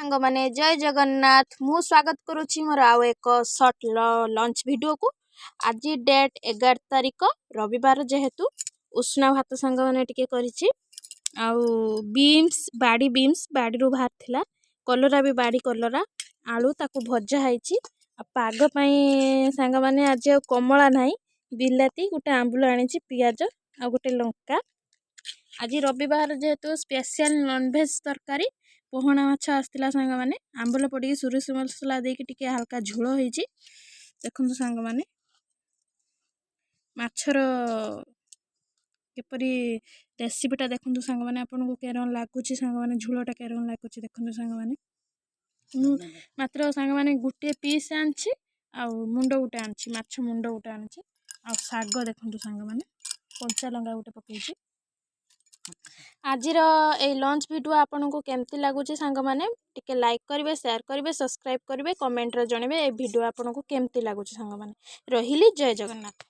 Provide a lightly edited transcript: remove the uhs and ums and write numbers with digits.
ସାଙ୍ଗମାନେ, ଜୟ ଜଗନ୍ନାଥ। ମୁଁ ସ୍ୱାଗତ କରୁଛି ମୋର ଆଉ ଏକ ସର୍ଟ ଲଞ୍ଚ ଭିଡ଼ିଓକୁ। ଆଜି ଡେଟ୍ 11 ତାରିଖ, ରବିବାର ଯେହେତୁ ଉଷୁନା ଭାତ ସାଙ୍ଗମାନେ ଟିକେ କରିଛି। ଆଉ ବିନ୍ସ, ବାଡ଼ି ବିନ୍ସ ବାଡ଼ିରୁ ବାହାରିଥିଲା, କଲରା ବି ବାଡ଼ି କଲରା, ଆଳୁ ତାକୁ ଭଜା ହେଇଛି। ଆଉ ପାଗ ପାଇଁ ସାଙ୍ଗମାନେ, ଆଜି ଆଉ କମଳା ନାହିଁ, ବିଲାତି ଗୋଟେ ଆମ୍ବୁଲ ଆଣିଛି, ପିଆଜ ଆଉ ଗୋଟେ ଲଙ୍କା। ଆଜି ରବିବାର ଯେହେତୁ ସ୍ପେଶିଆଲ ନନଭେଜ୍ ତରକାରୀ। ପୋହଣା ମାଛ ଆସିଥିଲା ସାଙ୍ଗମାନେ, ଆମ୍ବୁଲ ପଡ଼ିକି ସୋରିଷ ମସଲା ଦେଇକି ଟିକେ ହାଲକା ଝୋଳ ହେଇଛି। ଦେଖନ୍ତୁ ସାଙ୍ଗମାନେ, ମାଛର କିପରି ରେସିପିଟା। ଦେଖନ୍ତୁ ସାଙ୍ଗମାନେ, ଆପଣଙ୍କୁ କେରମ ଲାଗୁଛି ସାଙ୍ଗମାନେ, ଝୋଳଟା କେରମ ଲାଗୁଛି ଦେଖନ୍ତୁ ସାଙ୍ଗମାନେ। ମୁଁ ମାତ୍ର ସାଙ୍ଗମାନେ ଗୋଟିଏ ପିସ୍ ଆଣିଛି ଆଉ ମୁଣ୍ଡ ଗୋଟେ ଆଣିଛି, ମାଛ ମୁଣ୍ଡ ଗୋଟେ ଆଣିଛି। ଆଉ ଶାଗ ଦେଖନ୍ତୁ ସାଙ୍ଗମାନେ, କଞ୍ଚା ଲଙ୍କା ଗୋଟେ ପକେଇଛି। ଆଜିର ଏଇ ଲଞ୍ଚ ଭିଡ଼ିଓ ଆପଣଙ୍କୁ କେମିତି ଲାଗୁଛି ସାଙ୍ଗମାନେ, ଟିକେ ଲାଇକ୍ କରିବେ, ସେୟାର କରିବେ, ସବସ୍କ୍ରାଇବ୍ କରିବେ, କମେଣ୍ଟରେ ଜଣାଇବେ ଏ ଭିଡ଼ିଓ ଆପଣଙ୍କୁ କେମିତି ଲାଗୁଛି ସାଙ୍ଗମାନେ। ରହିଲି, ଜୟ ଜଗନ୍ନାଥ।